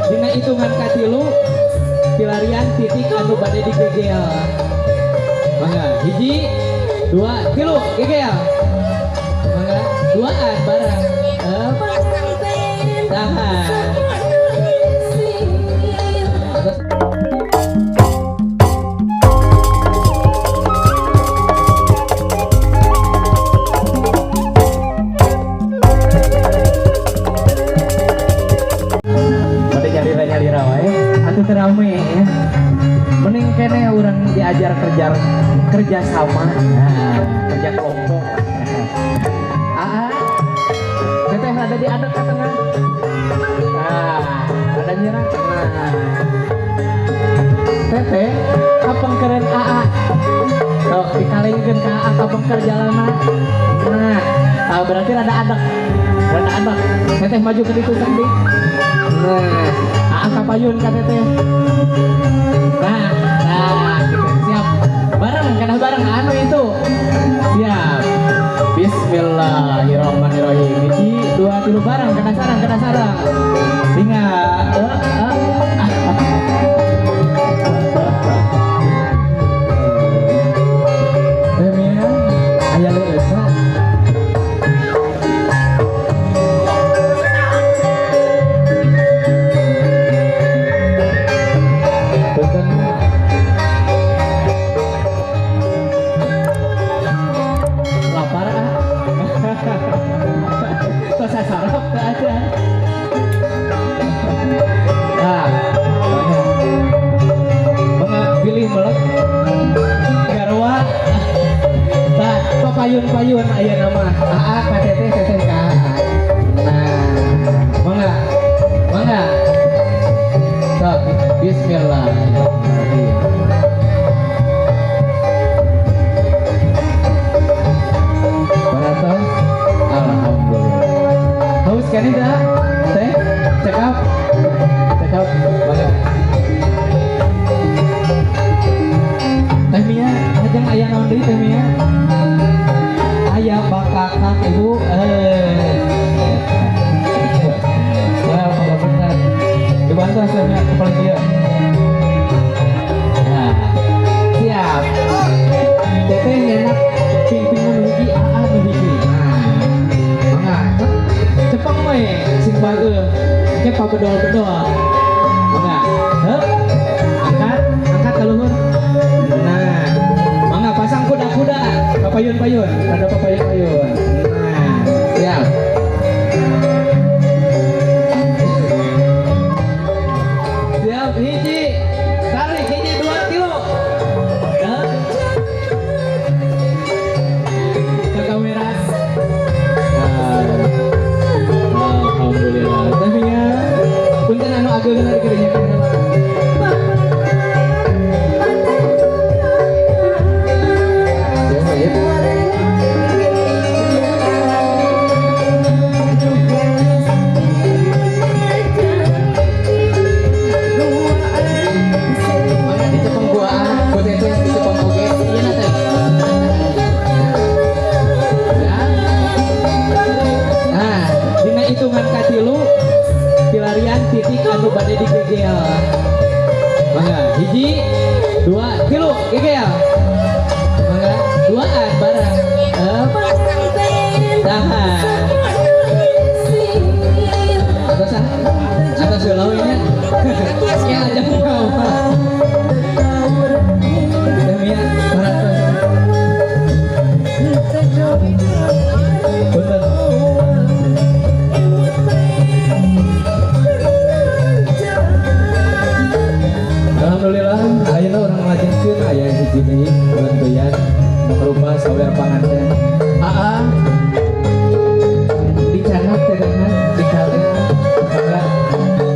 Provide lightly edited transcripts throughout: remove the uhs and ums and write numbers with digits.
Dina hitungan katilu pilarian titik anu bade digegel. Mangga, hiji, dua, tilu, gegel. Mangga, duaan bareng. Tahan. Nyalira-nyalira wae atuh teu rame ya. Mending kene urang diajar kerja sama. Nah, kerja kelompok. Aa, teteh rada diadek ke tengah. Nah, rada nyerang. Nah. Teteh kapengkeureun aa. Sok dikalengkeun ka aa kapengker jalanna. Nah, ah, berarti rada adek. Rada adek. Teteh maju ke ditu saeutik. Nah, aa kapayun ka teteh. Nah, nah, gitu. Siap. Bareng, kada bareng anu itu. Siap. Bismillahirrahmanirrahim. Hiji, dua, tilu bareng, kada sarang, kada sarang. Ingat. Teh Mia, aya leueusna. Punten. Lapar ah. Tos sarap teh aja. Nah, mangga pilih melek garwa. Tah, papayun-payun aya nama. Aa ka teteh, teteh ka aa. Nah, mangga. Mangga. Sok, bismillahirrahmanirrahim. Baratos, alhamdulillah. Haus kan ini dah? Teh, cekap, cekap, mangga. Teh Mia, ajeng aya naon deui Teh Mia? Aya bakakak ibu. Wah, mangga bener. Dibantu Teh Mia kepala dia. Nah, siap. Teteh enak ping-pingna nu hiji, aa nu hiji. Nah, mangga. Cepeng we sing bageuh. Engke pabedol-bedol. Mangga. Heup. Angkat, angkat ka luhur. Nah, mangga pasang kuda-kuda, papayun-payun, ada papayun-payun. Nah, siap. Siap, hiji, tarik hiji, dua, tilu. Nah. Ke kamera. Nah. Alhamdulillah. Teh Mia, punten anu ageungeun ari kadinya kamera. Ya, ya. Mana dicepeng gua ah, ku teteh dicepeng oge. Iya na teh. Ya. Nah, dina hitungan katilu pilarian titik anu bade digegel. Mangga, hiji, dua, tilu, gegel. Mangga, duaan bareng. Tahan. Atas ah. Atas heula we nya. Ya aja mau. Teh Mia, baratos. Punten. Alhamdulillah, ayeuna urang ngalajengkeun aya hiji deui bantuan berupa sawer panganten. Aa dicanak tetehna dikaleng mangga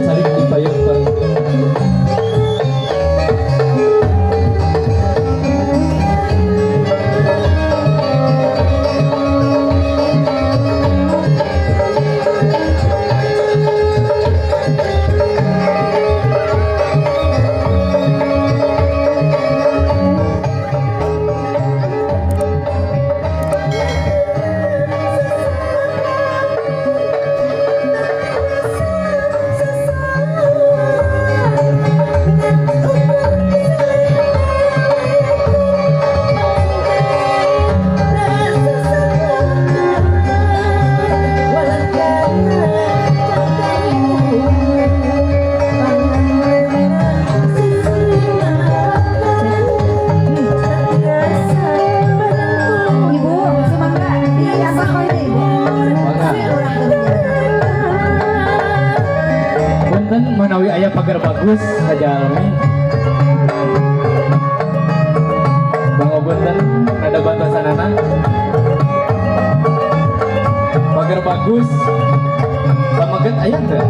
calik di payung. Janten manawi aya pagar bagus sajalmi. Bang Obunten ada bantosanana. Pagar bagus. Pameget aya teu?